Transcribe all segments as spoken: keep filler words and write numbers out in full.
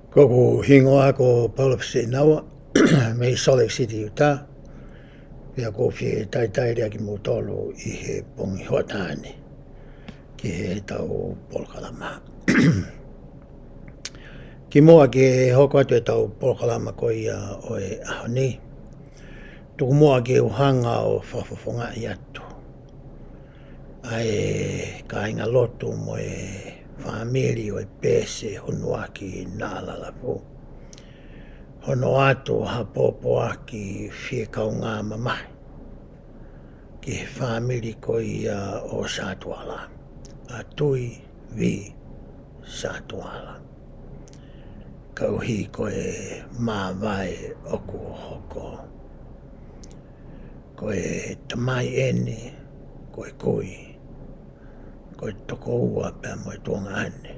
Ko hoku hingoa ko Paula Fesinaua, mei Salt Lake City, Utah. Pea ʻoku ou fie talitali lelei kimoutolu ʻi he pongipongi hoʻatā ni ki heʻetau polokalama. Kimuʻa ke hoko atu ʻetau polokalama ko ia ʻo e ʻaho ni, tuku muʻa ke u hanga ʻo fakafofongaʻi atu ʻa e kāingalotu mo e fāmili ʻo e Pese Hunuaki Naʻa Lalafu, hono ʻoatu ha pōpoaki fie kaungā mamahi ki he fāmili ko ia ʻo Satuala, ʻa Tui V Satuala, koeʻuhi ko e māvae ʻoku hoko. Ko e tamai ʻeni, ko e kui, ko e tokoua pea mo e tuongaʻane.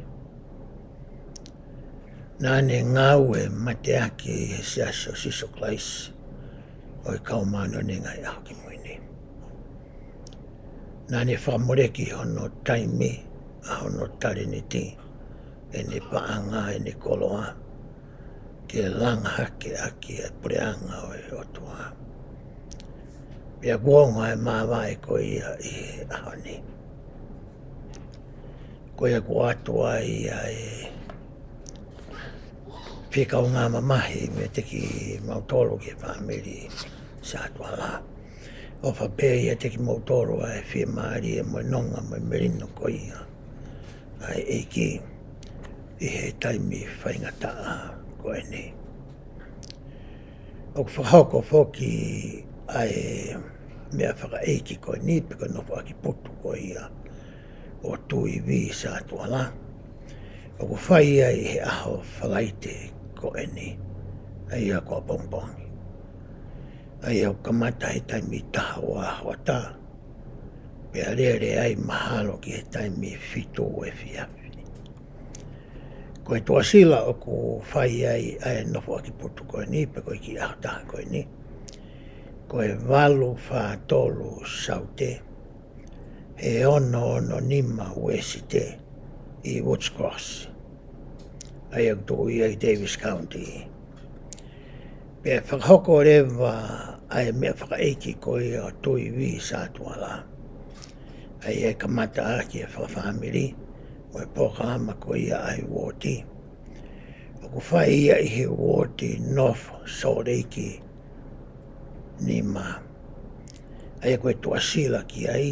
Naʻa ne ngāue mateaki ʻi he Siasi ʻo Sīsū Kalaisi ʻo e Kau Māʻoniʻoni ʻi he Ngaahi ʻAho Kimui Ni. Naʻa ne fakamoleki hono taimi, ʻa hono talēniti, ʻene paʻanga, ʻene koloa, ke langa hake ʻaki e puleʻanga ʻo e ʻOtua. Pea kuo ongo ʻa e māvae ko ia ʻi he ʻaho ni. Ko ia kuo ʻoatu ai ʻa e fie kaungā mamahi meiate kimautolu ki he fāmili Satuala. ʻOfa pē ʻiate kimoutolu ʻa e fiemālie mo e nonga mo e melino ko ia ʻa e ʻEiki ʻi he taimi faingataʻa ko eni. ʻOku fakahoko foki ʻa e meʻa fakaʻeiki ko eni, pe ko e nofoʻaki putu ko ia ʻo Tui V Satuala, ʻoku fai ai he ʻaho Falaite ko eni, ʻa ia ko ʻapongipongi. ʻA ia ʻoku kamata he taimi taha ua hoʻatā, pea lele ai mahalo ki he taimi fitu efiafi. Ko e tuʻasila ʻoku fai ai ʻa e nofoʻaki putu ko eni, pe ko e kiʻi ʻaho taha ko eni, ko e valu fā tolu Saute, he ono ono nima Uēsite ʻi Woods Cross, ʻa ia ʻoku tuʻu ia ʻi Daviess County. Pea fakahoko leva ʻa e meʻa fakaʻeiki ko ia ʻo Tui V Satuala, ʻa ia ʻe kamata ʻaki e fakafāmili mo e polokalama ko ia ʻa e uooti. ʻOku fai ia ʻi he uooti North Salt Lake nima. ʻA ia ko e tuʻasila ki ai,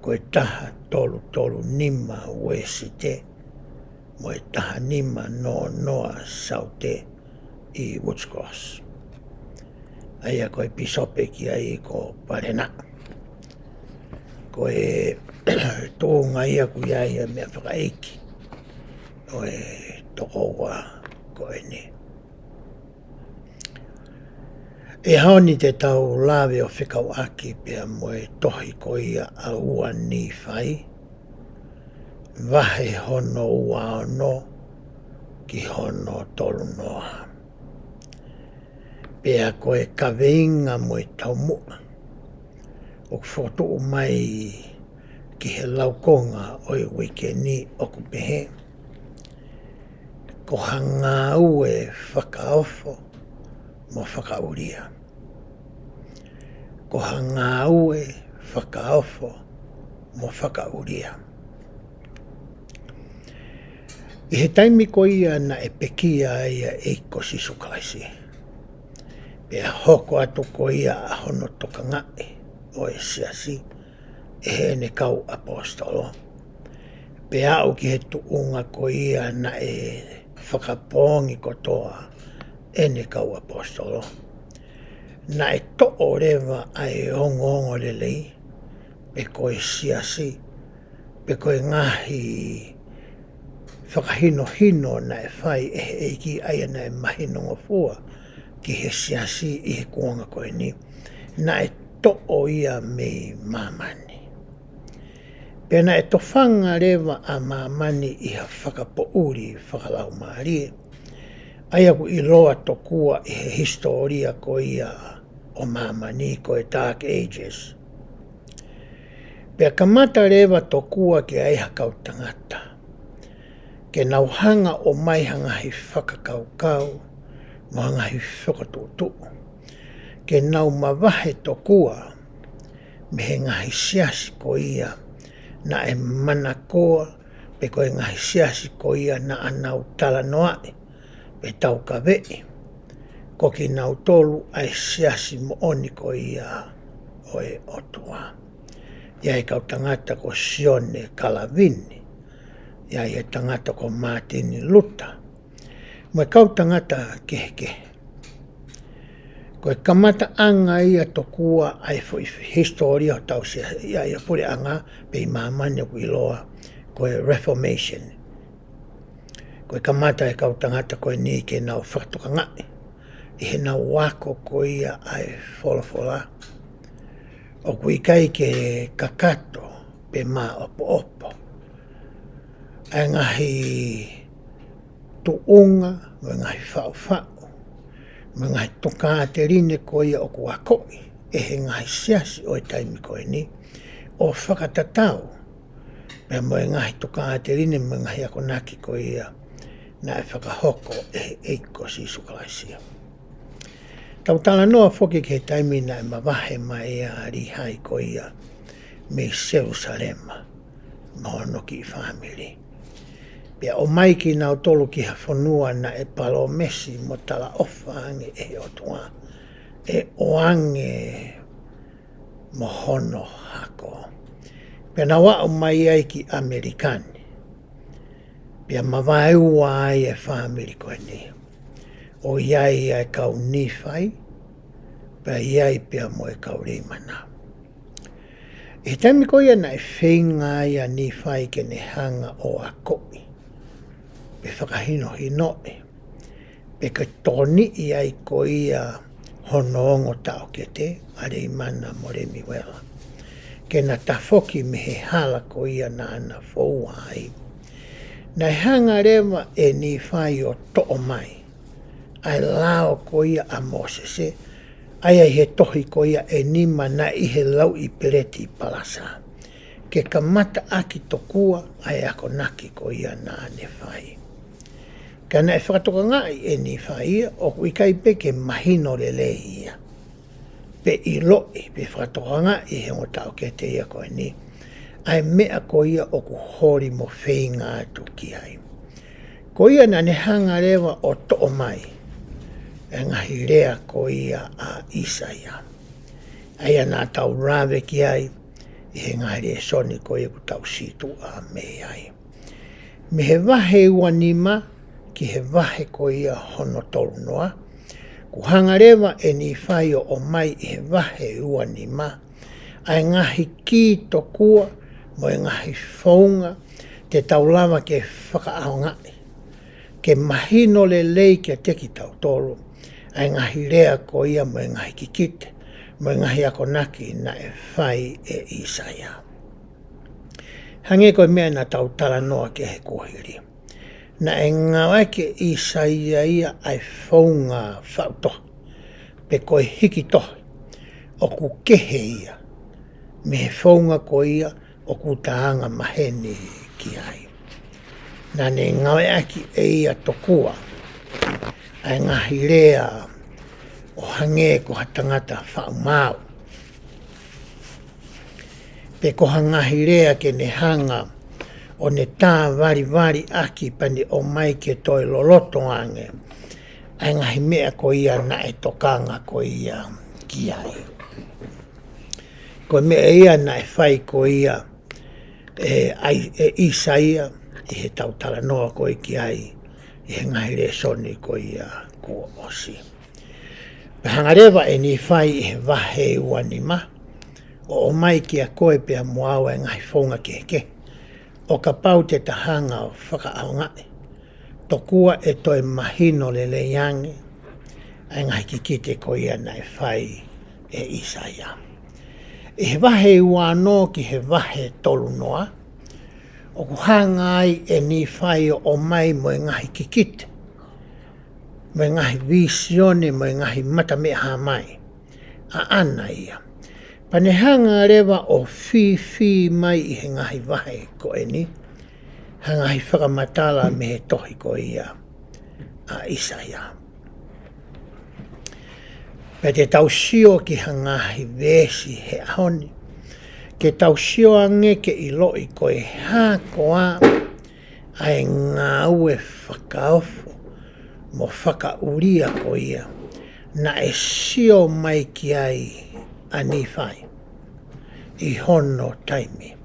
ko e taha tolu tolu nima Uēsite, mo e taha nima noa noa Saute ʻi Woods Cross. ʻA ia ko e pīsope ki ai ko Palena. Ko e tuʻunga ia ʻoku ʻi ai ʻa e meʻa fakaʻeiki ʻo e tokoua ko eni. ʻI he ʻaho ni te tau lave ʻo fekauʻaki pea mo e tohi ko ia ʻa ua Nīfai, vahe hono ua ono ki hono tolu noa. Pea ko e kaveinga mo e taumuʻa ʻoku fokotuʻu mai ki he laukonga ʻo e uike ni ʻoku pehē: Ko ha ngāue fakaofo mo fakaʻulia. Ko ha ngāue fakaofo mo fakaʻulia. ʻI he taimi ko ia naʻe pekia ai ʻa e ʻEiki ko Sīsū Kalaisi, pea hoko atu ko ia ʻa hono tokangaʻi ʻo e siasi ʻe heʻene kau ʻaposetolo, pea aʻu ki he tuʻunga ko ia naʻe fakapoongi kotoa ʻene kau ʻaposetolo, naʻe toʻo leva ʻa e ongoongolelei, pe ko e siasi, pe ko e ngaahi fakahinohino naʻe fai ʻe he ʻEiki, ʻa ia naʻe mahinongofua ki he siasi ʻi he kuonga ko eni, naʻe toʻo ia mei māmani. Pea naʻe tofanga leva ʻa māmani ʻi ha fakapoʻuli fakalaumālie, ʻa ia ʻoku ʻiloa tokua ʻi he hisitōlia ko ia ʻo māmani ko e Dark Ages. Pea kamata leva tokua ke ʻi ai ha kau tangata ke nau hanga ʻo ʻomai ha ngaahi fakakaukau mo ha ngaahi fakatuʻutuʻu, ke nau mavahe tokua mei he ngaahi siasi ko ia naʻe manakoa, pe ko e ngaahi siasi ko ia naʻa nau talanoaʻi pe taukaveʻi ko kinautolu ʻa e siasi moʻoni ko ia ʻo e ʻOtua. ʻI ai e kau tangata ko Sione Kalavini, ʻi ai e tangata ko Mātini Luta, mo e kau tangata kehekehe. Ko e kamataʻanga ia tokua ʻa e foʻi hisitōlia ʻo tausia ia ʻi he puleʻanga pe ʻi māmani ʻoku ʻiloa ko e Reformation. Ko e kamata e kau tangata ko eni ke nau fakatokangaʻi ʻi heʻenau ako ko ia ʻa e folofola, ʻoku ʻikai ke kakato pe maʻopoʻopo ʻa e ngaahi tuʻunga mo e ngaahi faʻufaʻu mo e ngaahi tokāteline ko ia ʻoku akoʻi ʻe he ngaahi siasi ʻo e taimi ko eni, ʻo fakatatau pea mo e ngaahi tokāteline mo e ngaahi akonaki ko ia naʻe fakahoko ʻe he ʻEiki ko Sīsū Kalaisi. Tau talanoa foki ki he taimi naʻe mavahe mai ʻa Līhai ko ia mei Selusalema mo hono kiʻi fāmili, pea ʻomai kinautolu ki ha fonua naʻe palōmesi mo talaʻofa ange ʻe he ʻOtua ʻe ʻoange mo hono hako. Pea nau aʻu mai ai ki ʻAmelika ni, pea mavaeua ai e fāmili ko eni, ʻo ʻi ai ʻa e kau Nīfai, pea ʻi ai pea mo e kau Leimana. ʻI he taimi ko ia naʻe feinga ai ʻa Nīfai ke ne hanga ʻo akoʻi pe fakahinohinoʻi pe ke tokoniʻi ai ko ia hono ongo taʻokete ʻa Leimana mo Lemiuela ke na tafoki mei he hala ko ia naʻa na foua ai, naʻe hanga leva ʻe Nīfai ʻo toʻo mai ʻa e lao ko ia ʻa Mōsese, ʻa ia ʻi he tohi ko ia ʻe nima naʻe ʻi he lauʻi peleti palasa, ke kamata ʻaki tokua ʻa e akonaki ko ia naʻa ne fai. Ka naʻe fakatokangaʻi ʻe Nīfai ia ʻoku ʻikai pē ke mahino lelei ia pe ʻiloʻi pe fakatokangaʻi ʻe he ongo taʻokete ia ko eni ʻa e meʻa ko ia ʻoku holi mo feinga atu ki ai. Ko ia naʻa ne hanga leva ʻo toʻo mai e ngaahi lea ko ia ʻa ʻĪsaia, ʻa ia naʻa tau lave ki ai ʻi he ngaahi lēsoni ko ia ʻoku tau sītuʻa mei ai. Mei he vahe ua nima ki he vahe ko ia hono tolu noa, kuo hanga leva ʻe Nīfai ʻo ʻomai ʻi he vahe ua nima ʻa e ngaahi kī tokua mo e ngaahi founga te tau lava ke fakaʻaongaʻi ke mahino lelei kiate kitautolu ʻa e ngaahi lea ko ia mo e ngaahi kikite mo e ngaahi akonaki naʻe fai ʻe ʻĪsaia. Hangē ko e meʻa naʻa tau talanoa ki he kuohili, naʻe ngāueʻaki ʻe ʻĪsaia ia ʻa e founga faʻu tohi pe ko e hiki tohi ʻoku kehe ia mei he founga ko ia ʻoku ta anga maheni ki ai. Naʻa ne ngāueʻaki ʻe ia tokua ʻa e ngaahi lea ʻo hangē ko ha tangata faʻu maau, pe ko ha ngaahi lea ke ne hanga ʻo ne tā valivali ʻaki pea ne ʻomai ke toe loloto ange ʻa e ngaahi meʻa ko ia naʻe tokanga ko ia ki ai. Ko e meʻa ia naʻe fai ko ia ʻe ʻAi-, ʻe ʻĪsaia ʻi heʻetau talanoa ko ē ki ai ʻi he ngaahi lēsoni ko ia kuo ʻosi. Pea hanga leva ʻe Nīfai ʻi he vahe ua nima ʻo ʻomai kiate koe pea mo au e ngaahi founga kehekehe ʻo kapau te ta hanga ʻo fakaʻaongaʻi, tokua ʻe toe mahino lelei ange ʻa e ngaahi kikite ko ia naʻe fai ʻe ʻĪsaia. ʻI he vahe ua ono ki he vahe tolu noa, ʻoku hanga ai ʻe Nīfai ʻo ʻomai mo e ngaahi kikite, mo e ngaahi vīsione, mo e ngaahi mata meʻa-hā-mai ʻaʻana ia. Pea ne hanga leva ʻo fīfī mai ʻi he ngaahi vahe ko eni ha ngaahi fakamatala mei he tohi ko ia ʻa ʻIsaia. Pea te tau sio ki ha ngaahi veesi he ʻaho ni, ke tau sio ange ke ʻiloʻi ko e hā koā ʻa e ngāue fakaofo mo fakaʻulia ko ia naʻe sio mai ki ai ʻa Nīfai ʻi hono taimi.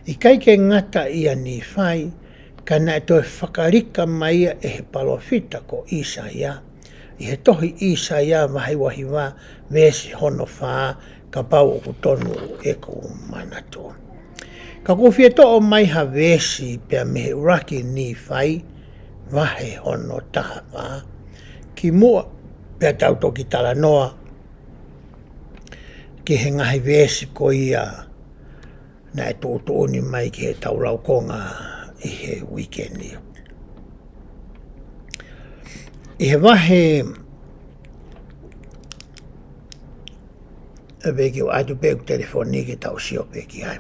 ʻIkai ke ngata ʻia Nīfai, ka naʻe toe fakalika mai ia ʻe he palōfita ko ʻIsaia, ʻi he tohi ʻIsaia vahe uahiva veesi hono fā, kapau ʻoku tonu ʻeku manatu. Ka ʻoku ou fie toʻo mai ha veesi pea mei he ʻuluaki Nīfai vahe hono taha fā, kimuʻa pea tau toki talanoa ki he ngaahi veesi ko ia naʻe tuʻutuʻuni mai ki heʻetau laukonga ʻi he uike ni. ʻI he vahe, ʻe pē ke u ʻatu pē ʻeku telefoni ke tau sio pē ki ai.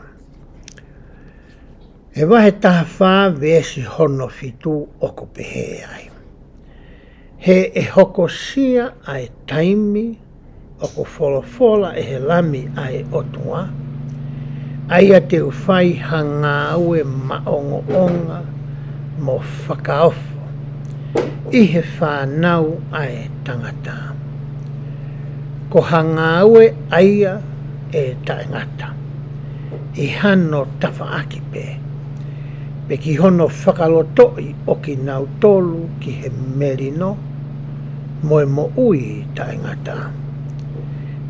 He vahe taha fā veesi hono fitu ʻoku pehē ai: He ʻe hokosia ʻa e taimi ʻoku folofola ʻe he Lami ʻa e ʻOtua, ʻa ia te u fai ha ngāue maʻongoʻonga mo fakaofo ʻi he fānau ʻa e tangata. Ko ha ngāue ʻa ia ʻe taʻengata ʻi hano tafaʻaki pē, pe ki hono fakalotoʻi ʻo kinautolu ki he melino mo e moʻui taʻengata,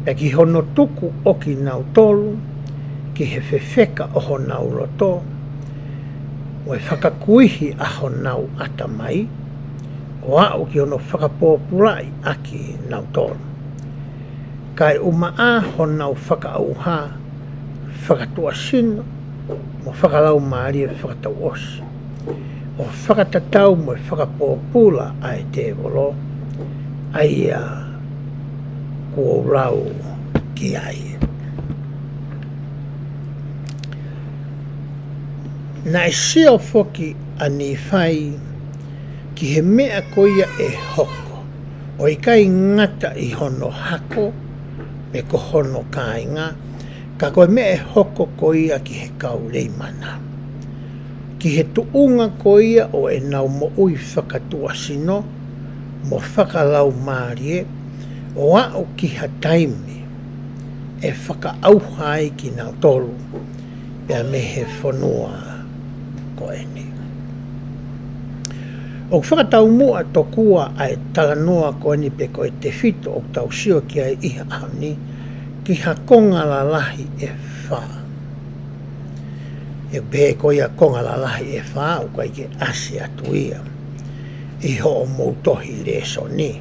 pe ki hono tuku ʻo kinautolu ki he fefeka ʻo honau loto, mo e fakakuihi ʻa honau ʻatamai, ʻo aʻu ki hono fakapōpulaʻi ʻa kinautolu. Kae ʻumaʻā honau fakaʻauha fakatuʻasino mo fakalaumālie fakatauʻosi, ʻo fakatatau mo e fakapōpula ʻa e tēvolo, ʻa ia kuo u lau ki ai. Naʻe sio foki ʻa Nīfai ki he meʻa ko ia ʻe hoko, ʻo ʻikai ngata ʻi hono hako pe ko hono kāinga, ka ko e meʻa ʻe hoko ko ia ki he kau Leimana, ki he tuʻunga ko ia ʻo ʻenau moʻui fakatuʻasino mo fakalaumālie, ʻo aʻu ki ha taimi ʻe fakaʻauha ai kinautolu pea mei he fonua ko eni. ʻOku fakataumuʻa tokua ʻa e talanoa ko eni pe ko e tefito ʻoku tau sio ki ai ʻi he ʻaho ni ki ha konga lalahi ʻe fā. ʻE pehē ko ia konga lalahi ʻe fā, ʻoku ʻikai ke ʻasi atu ia ʻi hoʻomou tohi lēsoni,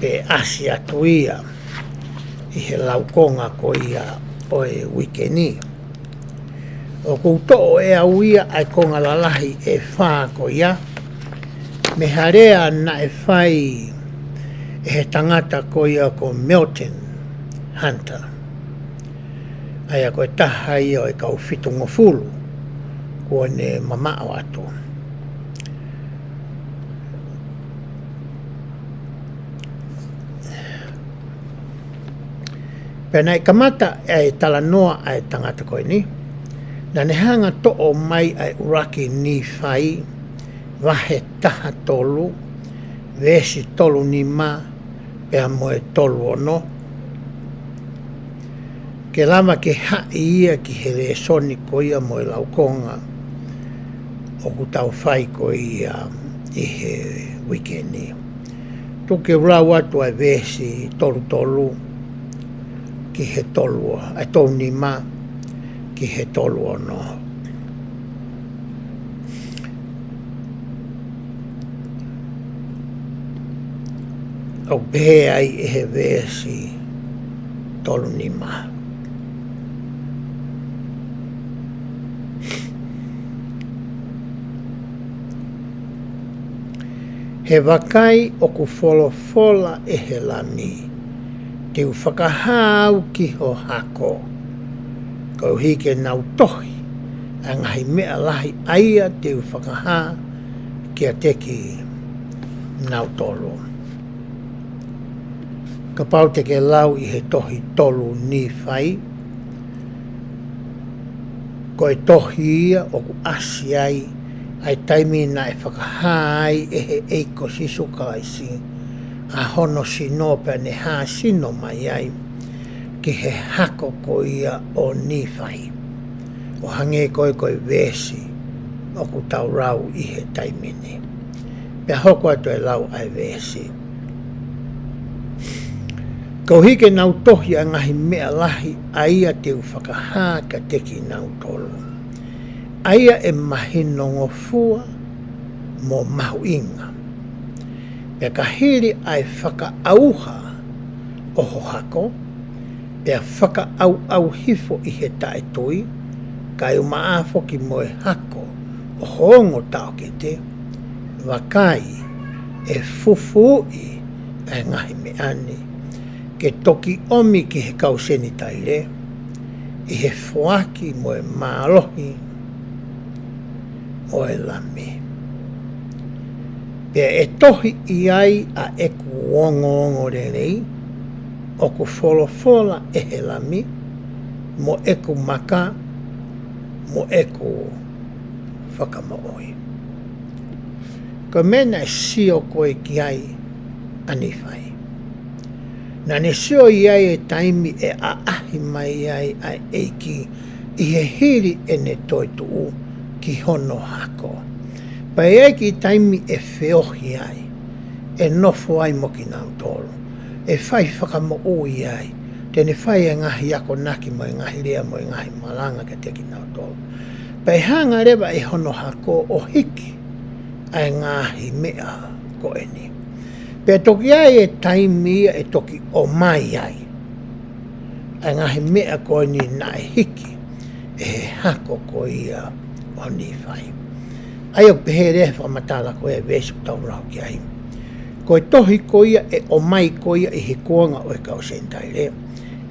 pe ʻasi atu ia ʻi he laukonga ko ia ʻo e uike ni. ʻOku ou toʻo ʻe au ia ʻa e konga lalahi ʻe fā ko ia mei ha lea naʻe fai ʻe he tangata ko ia ko Milton Hunter, ʻa ia ko e taha ia ʻo e kau fitungofulu kuo ne mamaʻo atu. Pea naʻe kamata ʻa e talanoa ʻa e tangata ko eni, naʻa ne hanga ʻo toʻo mai ʻa e ʻuluaki Nīfai vahe taha tolu, veesi tolu nima pea mo e tolu ono, ke lava ke haʻi ia ki he lēsoni ko ia mo e laukonga ʻoku tau fai ko ia ʻi he uike ni. Tuku ke u lau atu ʻa e veesi tolu tolu ki he tolu, ʻa e tolu nima ki he tolu ono. ʻOku pehē ai ʻe he veesi tolu nima: He vakai, ʻoku folofola ʻe he Lami, te u fakahā au ki ho hako, koeʻuhi ke nau tohi ʻa ʻa e ngaahi meʻa lahi ʻa ia te u fakahā kiate kinautolu. Kapau te ke lau ʻi he tohi tolu Nīfai, ko e tohi ia ʻoku ʻasi ai ʻa e taimi naʻe fakahā ai ʻe he ʻEiki ko Sīsū Kalaisi ʻa hono sino pea ne hāsino mai ai ki he hako ko ia ʻo Nīfai, ʻo hangē ko e, ko e veesi ʻoku tau lau ʻi he taimi ni. Pea hoko atu e lau ʻa e veesi. Koeʻuhi ke nau tohi ʻa e ngaahi meʻa lahi ʻa ia te u fakahā kiate kinautolu, ʻa ia ʻe mahinongofua mo mahuʻinga. Pea ka hili ʻa e fakaʻauha ʻo ho hako, pea fakaʻauʻau hifo ʻi he taʻetui, kae ʻumaʻā foki mo e hako ʻo ho ongo taʻokete, vakai, ʻe fufuuʻi ʻa e ngaahi meʻa ni, ke toki ʻomi ki he kau Senitaile, ʻi he foaki mo e mālohi ʻo e Lami. Pea ʻe tohi ʻi ai ʻa ʻeku ongoongolelei ʻoku folofola ʻe he Lami, mo ʻeku maka, mo ʻeku fakamoʻui. Ko e meʻa naʻe sio ko ē ki ai ʻa Nīfai. Naʻa ne sio ʻi ai e taimi ʻe ʻaʻahi mai ai ʻa e ʻEiki ʻi he hili ʻene toetuʻu ki hono hako. Pea ʻi ai e kiʻi taimi ʻe feohi ai, ʻe nofo ai mo kinautolu, ʻe fai fakamoʻui ai, te ne fai e ngaahi akonaki mo e ngaahi lea mo e ngaahi malanga kiate kinautolu. Pea ʻe hanga leva ʻe hono hako ʻo hiki ʻa e ngaahi meʻa ko eni. Pea toki ʻi ai e taimi ia ʻe toki ʻomai ai ʻa e ngaahi meʻa ko eni naʻe hiki ʻe he hako ko ia ʻo Nīfai. ʻA ia ʻoku pehē leva he fakamatala ko ia e veesi ʻoku tau lau ki ai. Ko e tohi ko ia ʻe ʻomai ko ia ʻi he kuonga ʻo e kau Senitaile,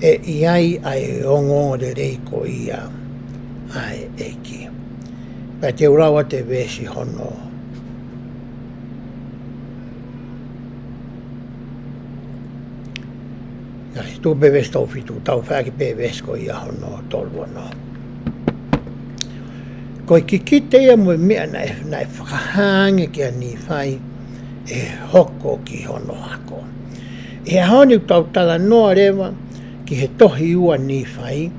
ʻe ʻi ai ʻa e ongoongolelei ko ia ʻa e ʻEiki. Pea te u lau atu e veesi hono, ʻa ia, tuʻu pē veesi tolu fitu, tau fai ʻaki pē veesi ko ia hono tolu ono. Ko e kikite ia mo e meʻa naʻe, naʻe fakahā ange kia Nīfai ʻe hoko ki hono hako. ʻI he ʻaho ni ʻoku tau talanoa leva ki he tohi ua Nīfai,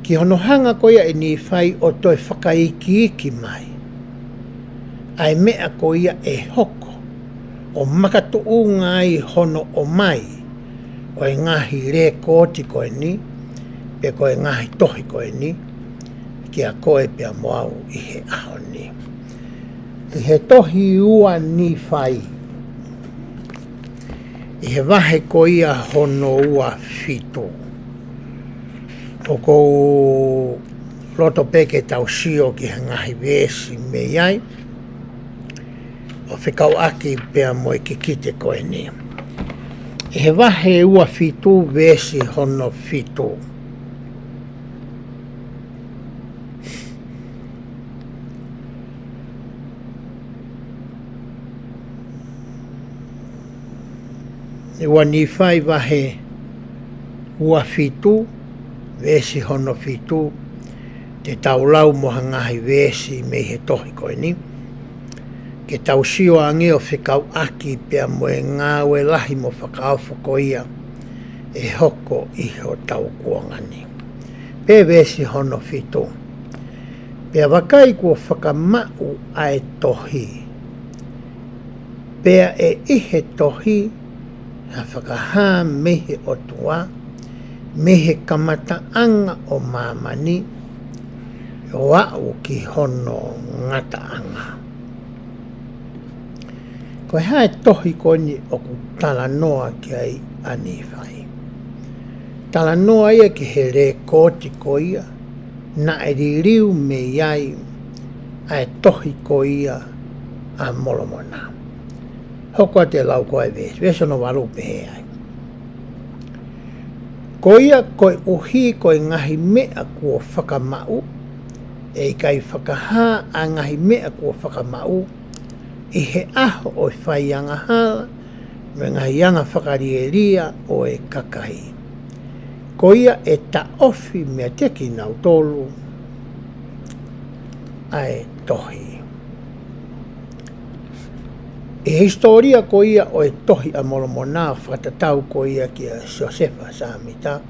ki hono hanga ko ia ʻe Nīfai ʻo toe fakaikiiki mai ʻa e meʻa ko ia ʻe hoko, ʻo makatuʻunga ai hono ʻomai ʻo e ngaahi lekooti ko eni, pe ko e ngaahi tohi ko eni, kia koe pea mo au ʻi he ʻaho ni. ʻI he tohi ua Nīfai, ʻi he vahe ko ia hono ua fitu. ʻOku ou loto pē ke tau sio ki he ngaahi veesi mei ai, ʻo fekauʻaki pea mo e kikite ko eni. ʻI he vahe ua fitu veesi hono fitu. ʻI he ua Nīfai vahe ua fitu, veesi hono fitu, te tau lau mo ha ngaahi veesi mei he tohi ko eni. Ke tau sio ange ʻo fekauʻaki pea mo e ngāue lahi mo fakaofo ko ia ʻe hoko ʻi hotau kuonga ni. Pea veesi hono fitu. Pea vakai kuo fakamaʻu ʻa e tohi. Pea ʻe ʻi he tohi ha fakahā mei he ʻOtua, mei he kamataʻanga ʻo māmani, ʻo aʻu ki hono ngataʻanga. Ko e hā e tohi ko eni ʻoku talanoa ki ai ʻa Nīfai? Talanoa ia ki he lekooti ko ia naʻe liliu mei ai ʻa e tohi ko ia ʻa Molomona. Hoko atu e lau ko e veesi, veesi hono valu pehē ai. Ko ia koeʻuhi ko e ngaahi meʻa kuo fakamaʻu, ʻE ʻikai fakahā ʻa e ngaahi meʻa kuo fakamaʻu ʻi he ʻaho ʻo e faiangahala mo e ngaahi anga fakalielia ʻo e kakai. Ko ia ʻe taʻofi meiate kinautolu ʻa e tohi. ʻI he hisitōlia ko ia ʻo e Tohi ʻa Molomona, fakatatau ko ia kia Siosefa Sāmita,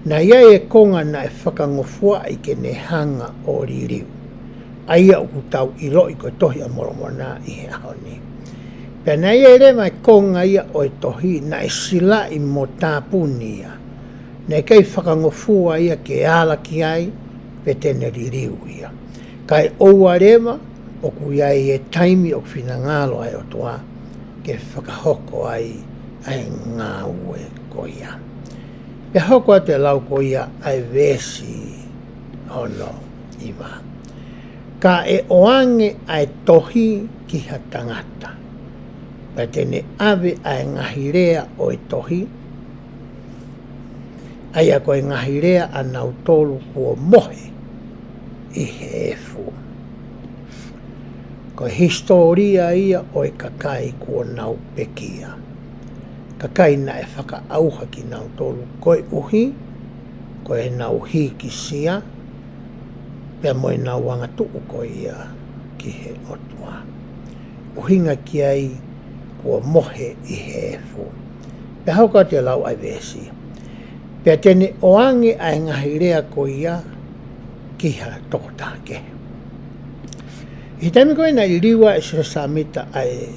naʻe ʻi ai e konga naʻe fakangofuaʻi ke ne hanga ʻo liliu, ʻa ia ʻoku tau ʻiloʻi ko e Tohi ʻa Molomona ʻi he ʻaho ni. Pea naʻe ʻi ai leva e konga ia ʻo e tohi naʻe silaʻi mo tāpuni ia. Naʻe ʻikai fakangofua ia ke ala ki ai pe te ne liliu ia. Kae ʻoua leva, ʻoku ʻi ai e taimi ʻoku finangalo ʻa e ʻOtua ke fakahoko ai ʻa e ngāue ko ia. Pea hoko atu e lau ko ia ʻa e veesi hono hiva. Ka ʻe ʻoange ʻa e tohi ki ha tangata, pea te ne ʻave ʻa e ngaahi lea ʻo e tohi, ʻa ia ko e ngaahi lea ʻanautolu kuo mohe ʻi he efu. Ko e hisitōlia ia ʻo e kakai kuo nau pekia. Kakai naʻe fakaʻauha kinautolu koeʻuhi ko ʻenau hīkisia pea mo ʻenau angatuʻu ko ia ki he ʻOtua. ʻUhinga ki ai kuo mohe ʻi he efu. Pea hoko atu e lau ʻa e veesi. Pea te ne ʻoange ʻa e ngaahi lea ko ia ki ha tokotaha kehe. ʻI he taimi ko ē naʻe liliu ai ʻe Siosefa Sāmita ʻa e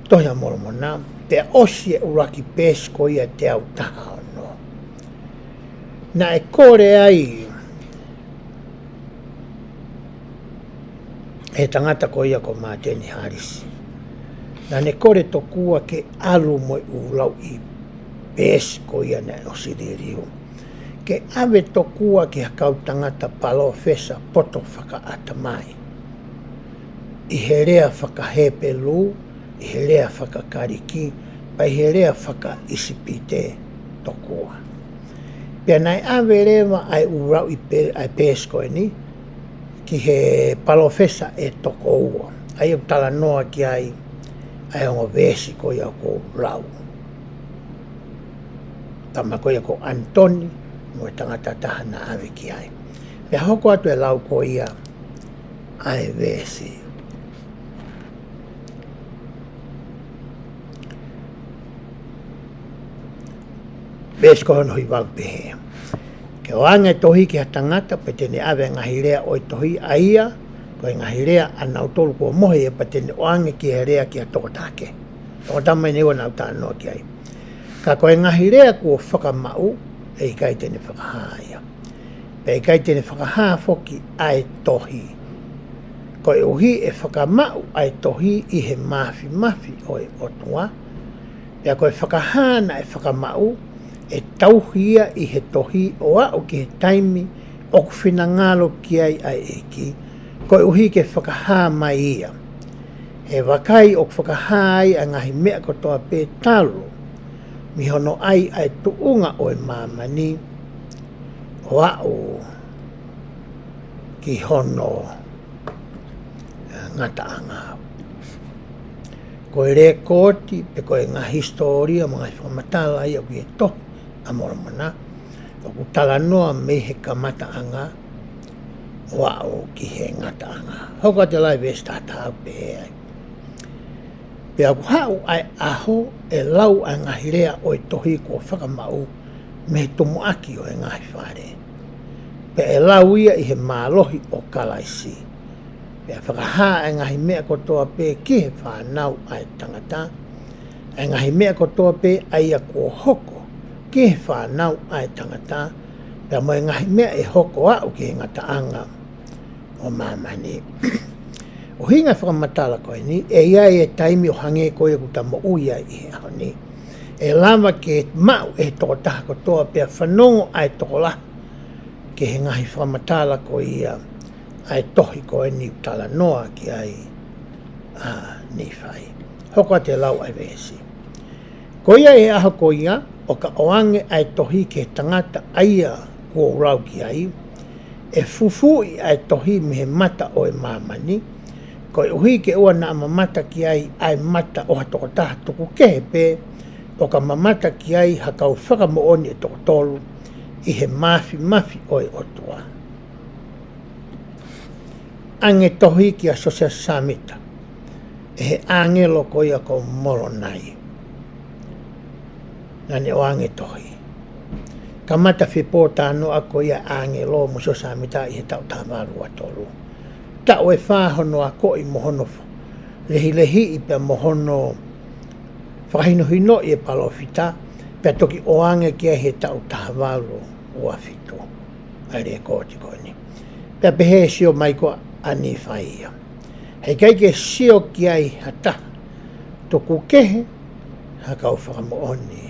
Tohi ʻa Molomona, pea ʻosi e ʻuluaki peesi ko ia ʻe teau taha ono, naʻe kole ai ʻe he tangata ko ia ko Māteni Hālisi. Naʻa ne kole tokua ke ʻalu mo e ʻū lauʻi peesi ko ia naʻe ʻosi liliu, ke ʻave tokua ki ha kau tangata palōfesa poto fakaʻatamai ʻi he lea faka-Hepelū, ʻi he lea faka-Kalisi, pea ʻi he lea faka-ʻIsipite tokua. Pea naʻe ʻave leva ʻa e ʻū lauʻi pe-, ʻa e peesi ko eni ki he palōfesa ʻe toko ua, ʻa ia ʻoku talanoa ki ai ʻa e ongo veesi ko ia ʻoku ou lau. Tama ko ia ko ʻAnitoni mo e tangata ʻe taha naʻe ʻave ki ai. Pea hoko atu e lau ko ia ʻa e veesi. Veesi ko hono hiva ʻoku pehē: Ke ʻoange e tohi ki ha tangata, pea te ne ʻave e ngaahi lea ʻo e tohi, ʻa ia ko e ngaahi lea ʻanautolu kuo mohe, pea te ne ʻoange ki he lea ki ha tokotaha kehe. Tokotaha mai ʻeni ʻoku nau talanoa ki ai. Ka ko e ngaahi lea kuo fakamaʻu, ʻe ʻikai te ne fakahā ia. Pea ʻikai te ne fakahā foki ʻa e tohi, koeʻuhi ʻe fakamaʻu ʻa e tohi ʻi he māfimafi ʻo e ʻOtua. Pea ko e fakahā naʻe fakamaʻu, ʻe tauhi ia ʻi he tohi ʻo aʻu ki he taimi ʻoku finangalo ki ai ʻa e ʻEiki, koeʻuhi ke fakahā mai ia. He vakai, ʻoku fakahā ai ʻa e ngaahi meʻa kotoa pē talu mei hono ʻai ʻa e tuʻunga ʻo e māmani ʻo aʻu ki hono, ē, ngataʻanga. Ko e lekooti pe ko e ngaahi hisitōlia mo e ngaahi fakamatala ia ʻoku ʻi he Tohi ʻa Molomona, ʻoku talanoa mei he kamataʻanga ʻo aʻu ki he ngataʻanga. Hoko atu e lau ʻa e veesi taha taha ʻoku pehē ai: Pea ʻoku haʻu ʻa e ʻaho ʻe lau ʻa e ngaahi lea ʻo e tohi kuo fakamaʻu mei he tumuʻaki ʻo e ngaahi fale. Pea ʻe lau ia ʻi he mālohi ʻo Kalaisi. Pea fakahā ʻa e ngaahi meʻa kotoa pē ki he fānau ʻa e tangata, ʻa e ngaahi meʻa kotoa pē ʻa ia kuo hoko ki he fānau ʻa e tangata, pea mo e ngaahi meʻa ʻe hoko aʻu ki he ngataʻanga ʻo māmani. ʻUhinga e fakamatala ko eni, ʻe ʻi ai e taimi ʻo hangē ko ia ʻoku ta moʻui ai ʻi he ʻaho ni, ʻe lava ke maʻu ʻe he tokotaha kotoa pē ʻa e fanongo ʻa e tokolahi ki he ngaahi fakamatala ko ia ʻa e tohi ko eni ʻoku talanoa ki ai ʻa Nīfai. Hoko atu e lau ʻa e veesi. Ko ia ʻi he ʻaho ko ia, ʻo ka ʻoange ʻa e tohi ki he tangata ʻa ia kuo u lau ki ai, ʻe fufuuʻi ʻa e tohi mei he mata ʻo e māmani, koeʻuhi ke ʻoua naʻa mamata ki ai ʻa e mata ʻo ha tokotaha tuku kehe pē, ʻo ka mamata ki ai ha kau fakamoʻoni ʻe toko tolu ʻi he māfimafi ʻo e ʻOtua. ʻAnge tohi kia Siosefa Sāmita ʻe he ʻāngelo ko ia ko Molonai. Naʻa ne ʻoange tohi. Kamata fepōtalanoaʻaki ko ia ʻāngelo mo Siosefa Sāmita ʻi he taʻu taha valu ua tolu. Taʻu ʻe fā hono akoʻi mo hono fa-, lehilehiʻi pea mo hono fakahinohinoʻi e palōfita, pea toki ʻoange ki ai he taʻu taha valu ua fitu. ʻA e lēkooti ko eni. Pea pehē sio mai ko ā ʻa Nīfai ia. Heʻikai ke sio ki ai ha taha tuku kehe ha kau fakamoʻoni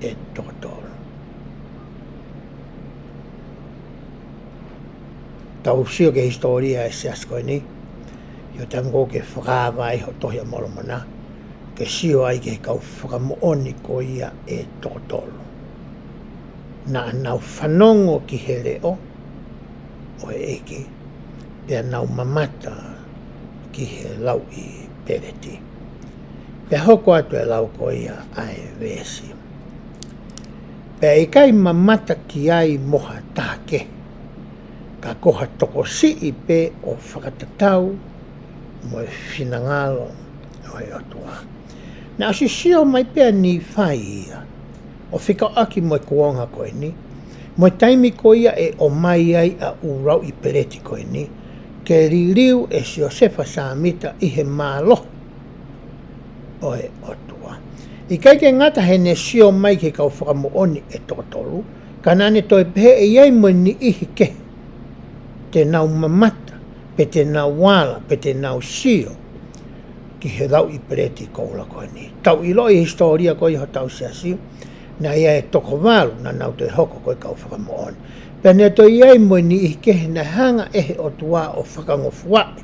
ʻe toko tolu. Tau sio ki he hisitōlia ʻa e siasi ko eni, ʻi he taimi ko ē ke fakaava ai hoʻo Tohi ʻa Molomona, ke sio ai ki he kau fakamoʻoni ko ia ʻe toko tolu. Naʻa nau fanongo ki he leʻo ʻo e ʻEiki, pea nau mamata ki he lauʻi peleti. Pea hoko atu e lau ko ia ʻa e veesi. Pea ʻikai mamata ki ai mo ha taha kehe, ka ko ha tokosiʻi pē ʻo fakatatau mo e finangalo ʻo e ʻOtua. Naʻe ʻosi sio mai pē ʻa Nīfai ia ʻo fekauʻaki mo e kuonga ko eni, mo e taimi ko ia ʻe ʻomai ai ʻa e ʻū lauʻi peleti ko eni, ke liliu ʻe Siosefa Sāmita ʻi he mālohi ʻo e ʻOtua. ʻIkai ke ngata heʻene sio mai ki he kau fakamoʻoni ʻe toko tolu, ka naʻa ne toe pehē ʻe ʻi ai mo e niʻihi kehe te nau mamata, pe te nau ala, pe te nau sio ki he lauʻi peleti koula ko eni. Tau ʻiloʻi e hisitōlia ko ia hotau siasi, naʻe ʻi ai e toko valu naʻa nau toe hoko ko e kau fakamoʻoni. Pea naʻe toe ʻi ai mo e niʻihi kehe naʻe hanga ʻe he ʻOtua ʻo fakangofuaʻi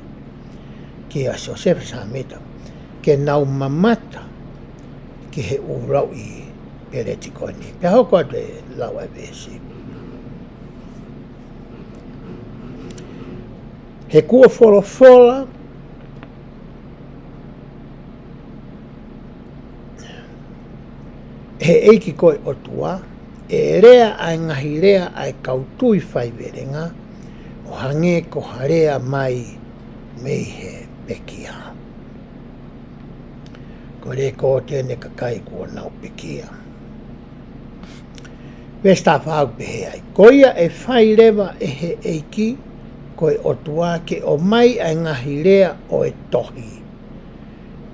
kia Siosefa Sāmita ke nau mamata ki he ʻū lauʻi peleti ko eni. Pea hoko atu e lau ʻa e veesi. He kuo folofola ʻe he ʻEiki ko e ʻOtua, ʻe lea ʻa e ngaahi lea ʻa e kau tui faivelenga, ʻo hangē ko ha lea mai mei he pekia. Ko e lēkooti eni ʻa e kakai kuo nau pekia. Veesi taha fā ʻoku pehē ai. Ko ia ʻe fai leva ʻe he ʻEiki ko e ʻOtua ke ʻomai ʻa e ngaahi lea ʻo e tohi.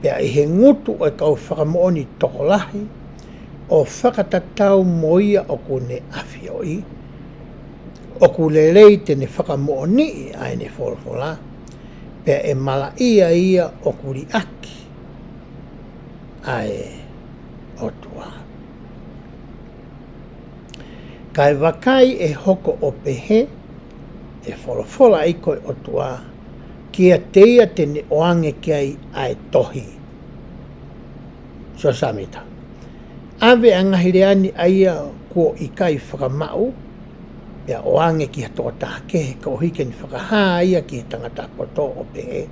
Pea ʻi he ngutu ʻo e kau fakamoʻoni tokolahi, ʻo fakatatau mo ia ʻoku ne ʻafioʻi, ʻoku lelei te ne fakamoʻoniʻi ʻa ʻene folofola, pea ʻe malaʻia ia ʻoku liʻaki ʻa e ʻOtua. Kae vakai ʻe hoko ʻo pehē, ʻe folofola ʻa e ʻEiki ko e ʻOtua, kiate ia te ne ʻoange ki ai ʻa e tohi. Siosefa Sāmita. ʻAve ʻa e ngaahi lea ni ʻa ia kuo ʻikai fakamaʻu, pea ʻoange ki ha tokotaha kehe koeʻuhi ke ne fakahā ia ki he tangata poto ʻo pehē,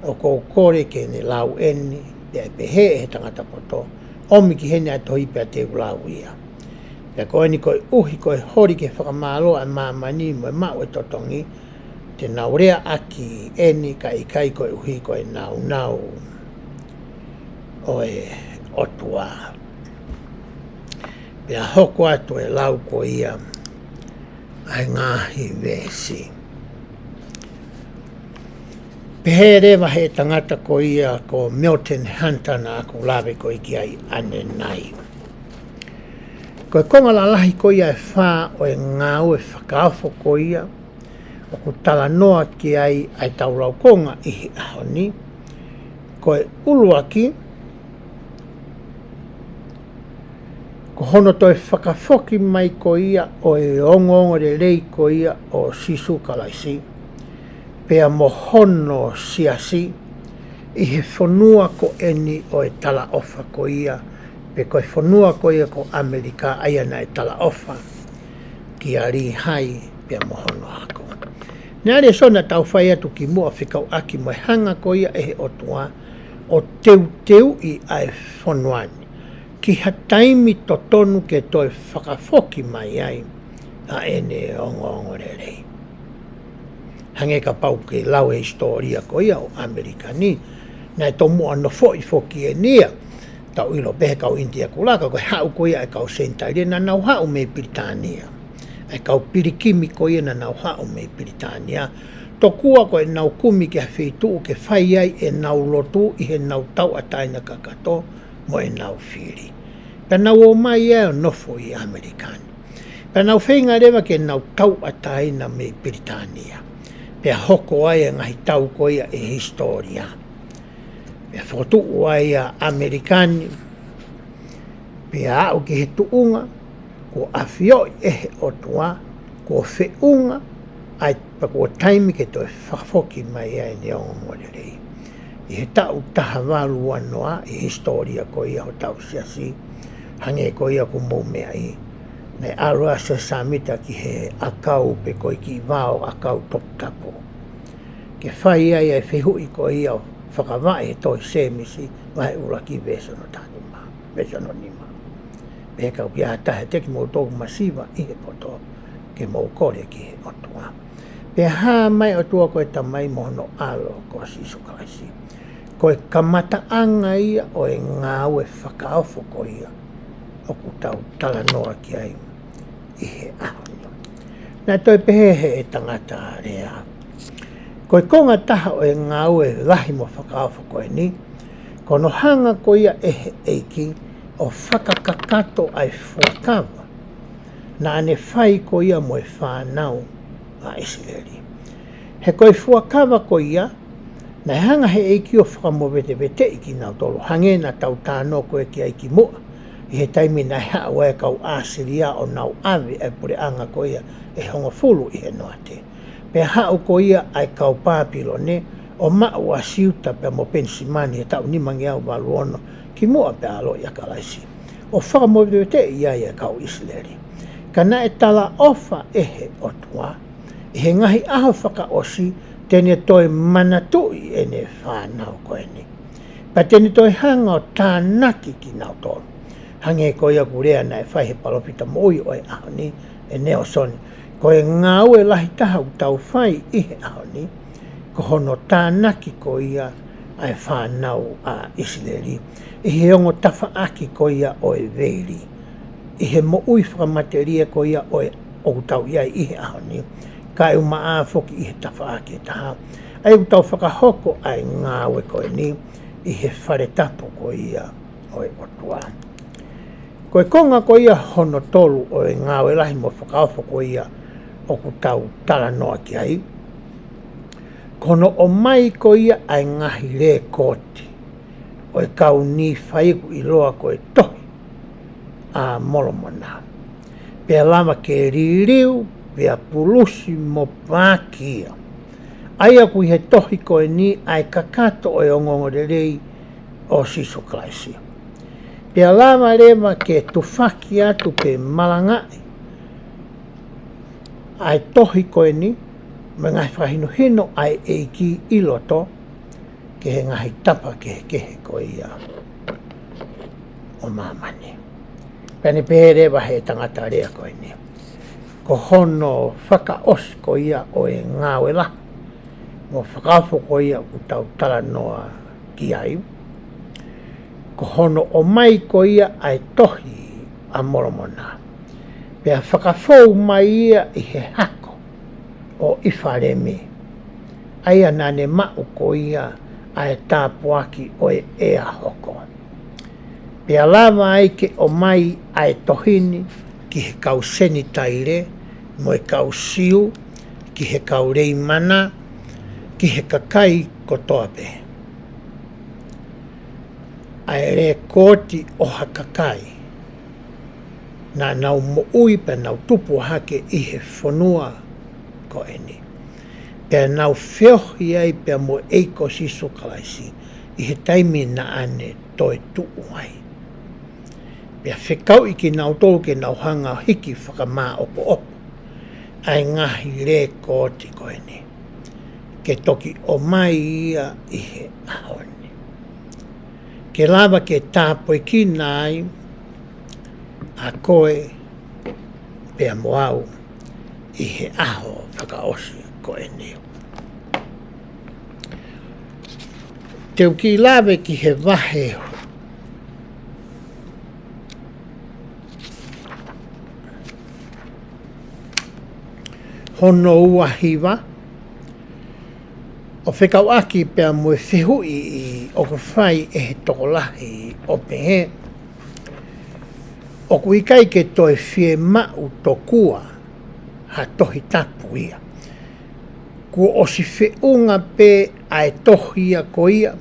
ʻoku ou kole ke ne lau eni, pea ʻe pehē ʻe he tangata poto, ʻomi ki heni ʻa e tohi pea te u lau ia. Pea ko eni koeʻuhi ko e holi ke fakamālō ʻa e māmani mo e maʻu e totongi, te nau leaʻaki eni kae ʻikai koeʻuhi ko e nāunau ʻo e ʻOtua. Pea hoko atu e lau ko ia ʻa e ngaahi veesi. Pehē leva ʻe he tangata ko ia ko Milton Hunter naʻa ku lave ko ē ki ai ʻanenai. Ko e konga lalahi ko ia ʻe fā ʻo e ngāue fakaofo ko ia ʻoku talanoa ki ai ʻa e tau laukonga ʻi he ʻaho ni, ko e ʻuluaki, ko hono toe fakafoki mai ko ia ʻo e ongoongolelei ko ia ʻo Sīsū Kalaisi, pea mo hono siasi, ʻi he fonua ko eni ʻo e talaʻofa ko ia, pe ko e fonua ko ia ko ʻAmelika, ʻa ia naʻe talaʻofa kia Līhai pea mo hono hako. Naʻe lēsoni naʻa tau fai atu kimuʻa fekauʻaki mo e hanga ko ia ʻe he ʻOtua ʻo teuteuʻi ʻa e fonua ni ki ha taimi totonu ke toe fakafoki mai ai ʻa ʻene ongoongolelei. Hangē kapau ke lau e hisitōlia ko ia ʻo ʻAmelika ni, naʻe tomuʻa nofoʻi foki eni ia, tau ʻilo pē he kau ʻInitia kulaka, ko e haʻu ko ia ʻa e kau Senitaile naʻa nau haʻu mei Pilitānia. ʻA e kau pilikimi ko ia naʻa nau haʻu mei Pilitānia, tokua ko ʻenau kumi ki ha feituʻu ke fai ai ʻenau lotu ʻi heʻenau tauʻatāina kakato mo ʻenau fili. Pea nau ō mai ia ʻo nofo ʻi ʻAmelika ni. Pea nau feinga leva ke nau tauʻatāina mei Pilitānia. Pea hoko ai e ngaahi tau ko ia ʻi he hisitōlia. Pea fokotuʻu ai ʻa ʻAmelika ni, pea aʻu ki he tuʻunga kuo ʻafioʻi ʻe he ʻOtua kuo feʻunga ai, pea kuo taimi ke toe fakafoki mai ai ʻene ongoongolelei. ʻI he taʻu taha valu ua noa, ʻi he hisitōlia ko ia hotau siasi, hangē ko ia kuo mou meaʻi, naʻe ʻalu ʻa Siosefa Sāmita ki he ʻakau pe ko e kiʻi vao ʻakau toputapu ke fai ai ʻa e fehuʻi ko ia ʻoku fakavaʻe he tohi Sēmisi vahe ʻuluaki veesi ono taha nima, veesi ono nima. Pea kapau ʻoku ʻi ai ha taha ʻiate kimoutolu ʻoku masiva ʻi he poto, ke mou kole ki he ʻOtua, pea hā mai ʻa e ʻOtua ko e Tamai mo hono ʻAlo ko Sīsū Kalaisi. Ko e kamataʻanga ia ʻo e ngāue fakaofo ko ia ʻoku tau talanoa ki ai ʻi he ʻaho ni. Naʻe toe pehē ʻe he tangata lea, ko e konga taha ʻo e ngāue lahi mo fakaofo ko eni, ko hono hanga ko ia ʻe he ʻEiki ʻo fakakakato ʻa e fuakava naʻa ne fai ko ia mo e fānau ʻa ʻIsileli. He ko e fuakava ko ia, naʻe hanga ʻe he ʻEiki ʻo fakamoveteveteʻi kinautolu, hangē naʻa tau talanoa ko ē ki ai kimuʻa, ʻi he taimi naʻe haʻu ai e kau ʻAsilia ʻo nau ʻave ʻa e puleʻanga ko ia ʻe hongofulu ʻi he noate. Pea haʻu ko ia ʻa e kau Pāpilone ʻo maʻu ʻa Siuta pea mo Penisimani he taʻu nimangeau valu ono kimuʻa pea ʻaloʻi ʻa Kalaisi, ʻo fakamoveteveteʻi ai ʻa e kau ʻIsileli. Ka naʻe talaʻofa ʻe he ʻOtua ʻi he ngaahi ʻaho fakaʻosi te ne toe manatuʻi ʻene fānau ko eni, pea te ne toe hanga ʻo tānaki kinautolu. Hangē ko ia ʻoku lea naʻe fai ʻe he palōfita moʻui ʻo e ʻaho ni, ʻe Nalesoni, ko e ngāue lahi taha ʻoku tau fai ʻi he ʻaho ni, ko hono tānaki ko ia ʻa e fānau ʻa ʻIsileli ʻi he ongo tafaʻaki ko ia ʻo e veili, ʻi he moʻui fakamatelie ko ia ʻo e ʻoku tau ʻi ai ʻi he ʻaho ni, kae ʻumaʻā foki ʻi he tafaʻaki ʻe taha, ʻa ia ʻoku tau fakahoko ʻa e ngāue ko eni ʻi he fale tapu ko ia ʻo e ʻOtua. Ko e konga ko ia hono tolu ʻo e ngāue lahi mo fakaofo ko ia ʻoku tau talanoa ki ai, ko hono ʻomai ko ia ʻa e ngaahi lēkooti ʻo e kau Nīfai ʻoku ʻiloa ko e Tohi ʻa Molomona, pea lava ke liliu, pea pulusi mo paaki ia, ʻa ia ʻoku ʻi he tohi ko eni ʻa e kakato ʻo e ongoongolelei ʻo Sīsū Kalaisi. Pea lava leva ke tufaki atu pe malangaʻi ʻa e tohi ko eni mo e ngaahi fakahinohino ʻa e ʻEiki ʻi loto ki he ngaahi tapa kehekehe ko ia ʻo māmani. Pea ne pehē leva ʻe he tangata lea ko eni, ko hono fakaʻosi ko ia ʻo e ngāue lahi mo fakaofo ko ia ʻoku tau talanoa ki ai, ko hono ʻomai ko ia ʻa e Tohi ʻa Molomona, pea fakafou mai ia ʻi he hako ʻo ʻIfalemi, ʻa ia naʻa ne maʻu ko ia ʻa e tāpuaki ʻo e ʻea hoko. Pea lava ai ke ʻomai ʻa e tohi ni ki he kau Senitaile mo e kau Siu, ki he kau Leimana, ki he kakai kotoa pē, ʻa e lēkooti ʻo ha kakai naʻa nau moʻui pea nau tupu hake ʻi he fonua ko eni, pea nau feohi ai pea mo e ʻEiki ko Sīsū Kalaisi ʻi he taimi naʻa ne toetuʻu ai. Pea fekauʻi kinautolu ke nau hanga ʻo hiki fakamāʻopoʻopo ʻa e ngaahi lēkooti ko eni. ke toki ʻomai ia ʻi he ʻaho ni. Ke lava ke tāpuekina ai ʻa koe pea mo au ʻi he ʻaho fakaʻosi ko eni. Te u kiʻi lave ki he vahe hono ua hiva, ʻo fekauʻaki pea mo e fehuʻi ʻoku fai ʻe he tokolahi ʻo pehē, ʻoku ʻikai ke toe fiemaʻu tokua ha Tohi Tapu ia. Kuo ʻosi feʻunga pē ʻa e tohi ia ko ia,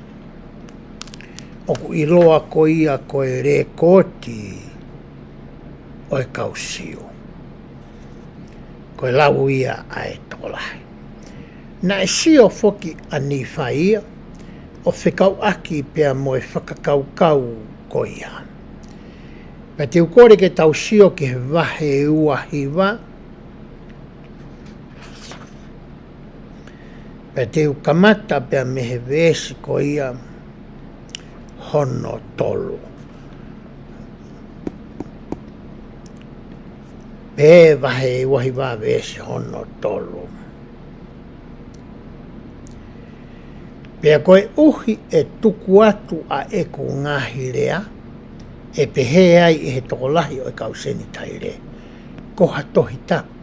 ʻoku ʻiloa ko ia ko e Lēkooti ʻo e Kau Siu. Ko e lau ia ʻa e tokolahi. Naʻe sio foki ʻa Nīfai ia, ʻo fekauʻaki pea mo e fakakaukau ko ia. Pea te u kole ke tau sio ki he vahe ua hiva, pea te u kamata pea mei he veesi ko ia hono tolu. Pea vahe ua hiva veesi hono tolu. Pea koeʻuhi ʻe tuku atu ʻa ʻeku ngaahi lea, ʻe pehē ai ʻe he tokolahi ʻo e kau Senitaile, ko ha Tohi Tapu,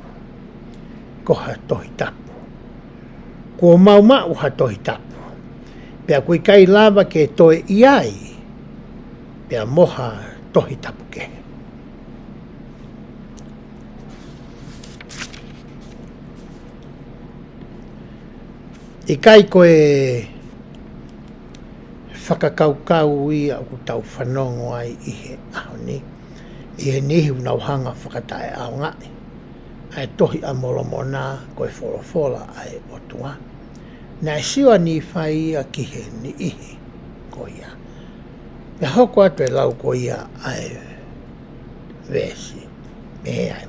ko ha Tohi Tapu. Kuo mau maʻu ha Tohi Tapu, pea ʻoku ʻikai lava ke toe ʻi ai pea mo ha Tohi Tapu kehe. ʻIkai ko e fakakaukau ia ʻoku tau fanongo ai ʻi he ʻaho ni, ʻi he niʻihi ʻoku nau hanga fakataʻeʻaongaʻi ʻa e Tohi ʻa Molomona ko e folofola ʻa e ʻOtua. Naʻe sio ʻa Nīfai ia ki he niʻihi ko ia. Pea hoko atu e lau ko ia ʻa e veesi, pehē ai: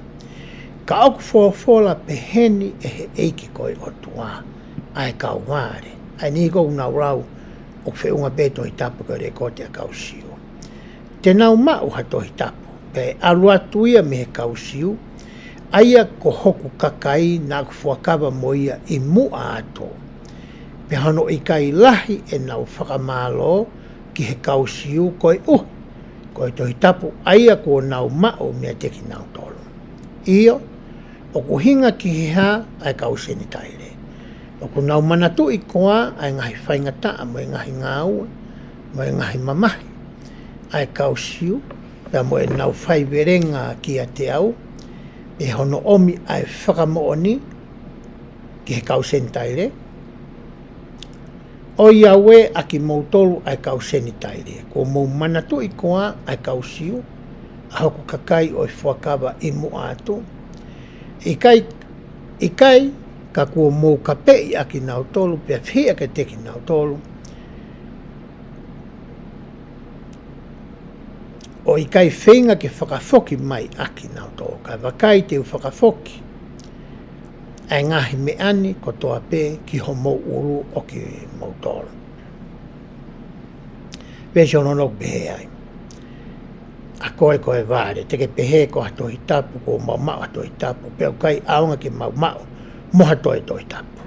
Ka ʻoku folofola peheni ʻe he ʻEiki ko e ʻOtua ʻa e kau vale. ʻA e niʻihi ko ē ʻoku nau lau ʻoku feʻunga pē Tohi Tapu ko e Lēkooti ʻa e Kau Siu. Te nau maʻu ha Tohi Tapu, pea ʻe ʻalu atu ia mei he kau Siu, ʻa ia ko hoku kakai naʻa ku fuakava mo ia ʻi muʻa atu. Pea hono ʻikai lahi ʻenau fakamālō ki he kau Siu koeʻuhi ko e Tohi Tapu ʻa ia kuo nau maʻu meiate kinautolu. ʻIo, ʻoku ʻuhinga ki he hā ʻa e kau Senitaile? ʻOku nau manatuʻi koā ʻa e ngaahi faingataʻa mo e ngaahi ngāue mo e ngaahi mamahi ʻa e kau Siu, pea mo ʻenau faivelenga kiate au, ʻi hono ʻomi ʻa e fakamoʻoni ki he kau Senitaile? ʻOiauē ʻa kimoutolu ʻa e kau Senitaile, kuo mou manatuʻi koā ʻa e kau Siu, ʻa hoku kakai ʻo e fuakava ʻi muʻa atu? ʻIkai, ʻikai, ka kuo mou kapeʻi ʻa kinautolu, pea fehiʻa kiate kinautolu, ʻo ʻikai feinga ke fakafoki mai ʻa kinautolu. Ka vakai, te u fakafoki ʻa e ngaahi meʻa ni kotoa pē ki homou ʻulu ʻo kimoutolu. Veesi ono noa, pehē ai: ʻA koe ko e vale, te ke pehē ko ha Tohi Tapu, kuo mau maʻu ha Tohi Tapu, pea ʻoku ʻikai ʻaonga ke mau maʻu mo ha toe Tohi Tapu.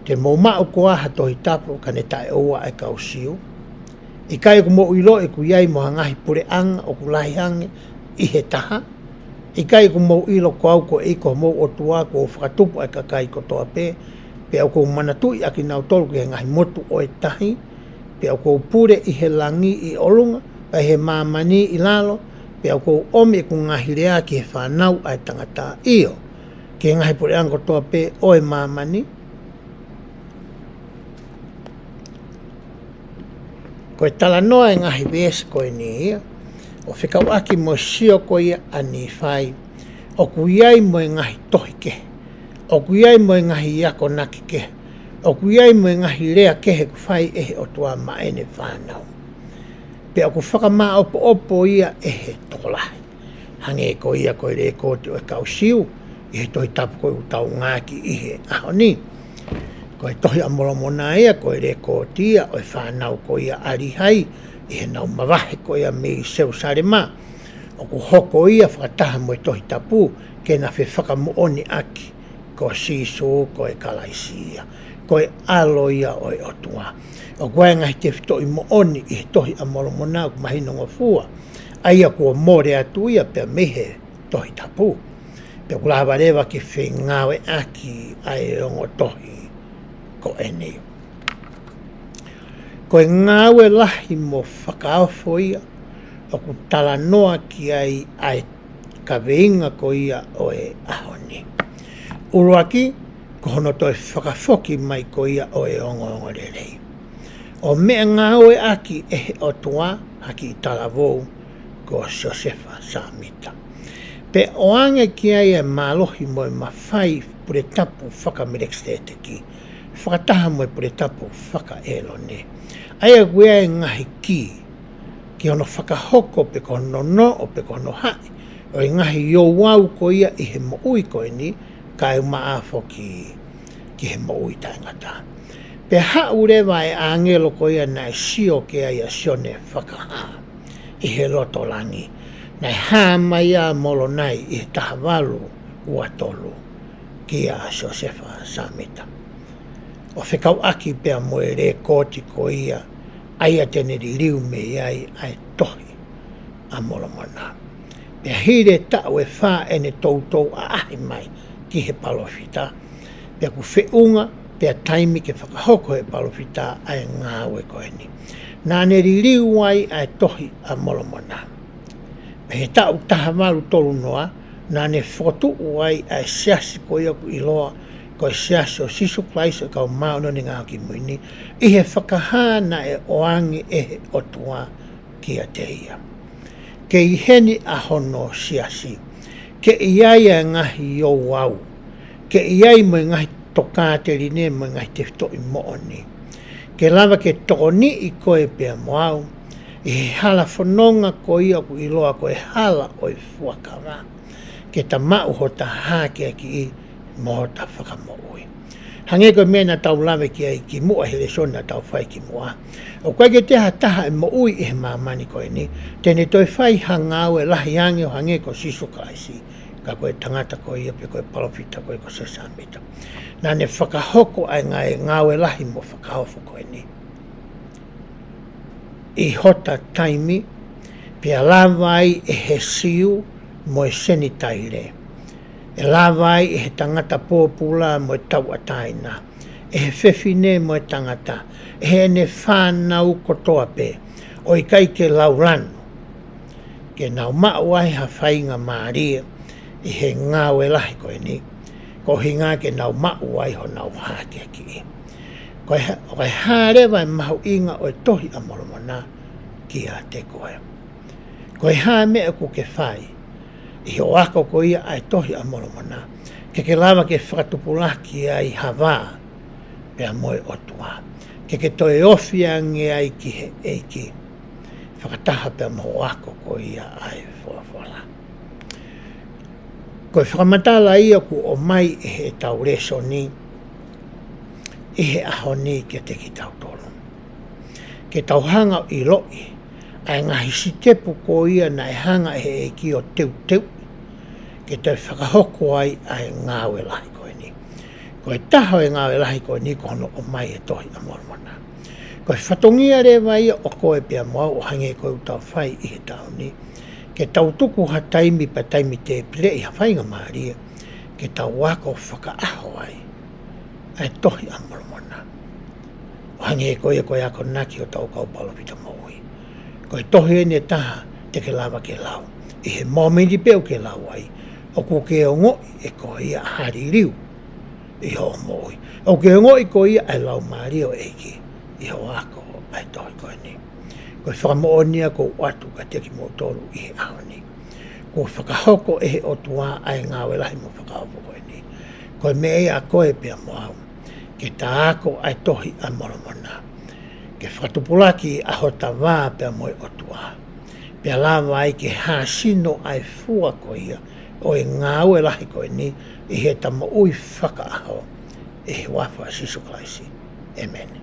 Te mou maʻu koā ha Tohi Tapu ka ne taʻeʻoua ʻa e kau Siu? ʻIkai ʻoku mou ʻiloʻi ʻoku ʻi ai mo ha ngaahi puleʻanga ʻoku lahi ange ʻi he taha? ʻIkai ʻoku mou ʻilo ko au ko e ʻEiki ko homou ʻOtua, kuo u fakatupu ʻa e kakai kotoa pē, pea ʻoku ou manatuʻi ʻa kinautolu ki he ngaahi motu ʻo e tahi, pea ʻoku ou pule ʻi he langi ʻi ʻolunga, pea ʻi he māmani ʻi lalo, pea ʻoku ou ʻomi ʻeku ngaahi lea ki he fānau ʻa e tangata, ʻio, ki he ngaahi puleʻanga kotoa pē ʻo e māmani? Ko e talanoa e ngaahi veesi ko eni ia, ʻo fekauʻaki mo e sio ko ia ʻa Nīfai, ʻoku ʻi ai mo e ngaahi tohi kehe, ʻoku ʻi ai mo e ngaahi akonaki kehe, ʻoku ʻi ai mo e ngaahi lea kehe ʻoku fai ʻe he ʻOtua maʻa ʻene fānau. Pea ʻoku fakamāʻopoʻopo ia ʻe he tokolahi, hangē ko ia ko e Lēkooti ʻo e Kau Siu, ʻi he Tohi Tapu ko ē ʻoku tau ngāueʻaki ʻi he ʻaho ni. Ko e Tohi ʻa Molomona ia, ko e lekooti ia ʻo e fānau ko ia ʻa Līhai, ʻi heʻenau mavahe ko ia mei Selūsalema. ʻOku hoko ia fakataha mo e Tohi Tapu, ke na fefakamoʻoniʻaki ko Sīsū ko e Kalaisi ia, ko e ʻAlo ia ʻo e ʻOtua. ʻOku ʻi ai e ngaahi tefitoʻi moʻoni ʻi he Tohi ʻa Molomona ʻoku mahinongofua, ʻa ia kuo mole atu ia pea mei he Tohi Tapu. Pea ʻoku lava leva ke fengāueʻaki ʻa e ongo tohi ko eni. Ko e ngāue lahi mo fakaofo ia ʻoku talanoa ki ai ʻa e kaveinga ko ia ʻo e ʻaho ni. ʻUluaki, ko hono toe fakafoki mai ko ia ʻo e ongoongolelei. ʻO meʻangāueʻaki ʻe he ʻOtua ha kiʻi talavou ko Siosefa Sāmita. Pea ʻoange ki ai e mālohi mo e mafai pule tapu faka-Melekiseteki, fakataha mo e pule tapu faka-ʻĒlone. ʻA ia ʻoku ʻi ai e ngaahi kī ki hono fakahoko pe ko hono noʻo pe ko hono haʻi ʻo e ngaahi ouau ko ia ʻi he moʻui ko eni, kae ʻumaʻā foki ki he moʻui taʻengata. Pea haʻu leva e ʻāngelo ko ia naʻe sio ki ai ʻa Sione Fakahā ʻi he loto langi. Naʻe hā mai ʻa Molonai ʻi he taha valu ua tolu kia Siosefa Sāmita, ʻo fekauʻaki pea mo e lekooti ko ia ʻa ia te ne liliu mei ai ʻa e Tohi ʻa Molomona. Pea hili e taʻu ʻe fā ʻene toutou ʻaʻahi mai ki he palōfita, pea ʻoku feʻunga pea taimi ke fakahoko ʻe he palōfita ʻa e ngāue ko eni. Naʻa ne liliu ai ʻa e Tohi ʻa Molomona. Pea he taʻu taha valu tolu noa, naʻa ne fokotuʻu ai ʻa e siasi ko ia ʻoku ʻiloa ko e Siasi ʻo Sīsū Kalaisi ʻo e Kau Māʻoniʻoni ʻi he Ngaahi ʻAho Kimui Ni, ʻi he fakahā naʻe ʻoange ʻe he ʻOtua kiate ia. Ke ʻi heni ʻa hono siasi, ke ʻi ai ʻa e ngaahi ouau, ke ʻi ai mo e ngaahi tokāteline mo e ngaahi tefitoʻi moʻoni. Ke lava ke tokoniʻi koe pea mo au ʻi he hala fononga ko ia ʻoku ʻiloa ko e hala ʻo e fuakava, ke ta maʻu hota hākeakiʻi mo hota fakamoʻui. Hangē ko e meʻa naʻa tau lave ki ai kimuʻa he lēsoni naʻa tau fai kimuʻa, ʻoku ʻikai ke toe ʻi ai ha taha ʻe moʻui ʻi he māmani ko eni te ne toe fai ha ngāue lahi ange ʻo hangē ko Sīsū Kalaisi, ka ko e tangata ko ia pe ko e palōfita ko ia ko Siosefa Sāmita. Naʻa ne fakahoko ʻa e ngā-, ngāue lahi mo fakaofo ko eni ʻi hota taimi, pea lava ai ʻe he Siu mo e Senitaile, ʻe lava ai ʻe he tangata pōpula mo e tauʻatāina, ʻe he fefine mo e tangata, ʻe heʻene fānau kotoa pē, ʻo ʻikai ke laulanu, ke nau maʻu ai ha faingamālie ʻi he ngāue lahi ko eni, koeʻuhinga ke nau maʻu ai honau hākeakiʻi. Ko e hā, ko e hā leva e mahuʻinga ʻo e Tohi ʻa Molomona kiate koe? Ko e hā e meʻa ʻoku ke fai ʻi hoʻo ako ko ia ʻa e Tohi ʻa Molomona, ke ke lava ke fakatupulaki ai ha vā pea mo e ʻOtua, ke ke toe ofi ange ai ki he ʻEiki, fakataha pea mo hoʻo ako ko ia ʻa e folofola? Ko e fakamatala ia ʻoku ʻomai ʻe heʻetau lēsoni ʻi he ʻaho ni kiate kitautolu, ke tau hanga ʻo ʻiloʻi ʻa e ngaahi sitepu ko ia naʻe hanga ʻe he ʻEiki ʻo teuteu ke toe fakahoko ai ʻa e ngāue lahi ko eni. Ko e taha ʻo e ngāue lahi ko eni ko hono ʻomai e Tohi ʻa Molomona. Ko e fatongia leva ia ʻo koe pea mo au, ʻo hangē ko ʻetau fai ʻi he taʻu ni, ke tau tuku ha taimi pea taimi tēpileʻi ha faingamālie ke tau ako fakaʻaho ai ʻa e Tohi ʻa Molomona, ʻo hangē ko ia ko e akonaki ʻo hotau kau palōfita moʻui. Ko e tohi eni ʻe taha te ke lava ke lau. ʻI he mōmeniti pē ʻoku ke lau ai, ʻoku ke ongoʻi ʻe koe ia ha liliu ʻi hoʻo moʻui. ʻOku ke ongoʻi koe ia ʻa e Laumālie ʻo e ʻEiki ʻi hoʻo ako ʻa e tohi ko eni. Ko e fakamoʻoni ia ʻoku ou ʻoatu kiate kimoutolu ʻi he ʻaho ni. Kuo fakahoko ʻe he ʻOtua ʻa e ngāue lahi mo fakaofo ko eni. Ko e meʻa ia ʻa koe pea mo au ke ta ako ʻa e Tohi ʻa Molomona, ke fakatupulaki ʻa hota vā pea mo e ʻOtua, pea lava ai ke hāsino ʻa e fua ko ia ʻo e ngāue lahi ko eni ʻi heʻeta moʻui fakaʻaho ʻI he huafa ʻo Sīsū Kalaisi, ʻēmeni.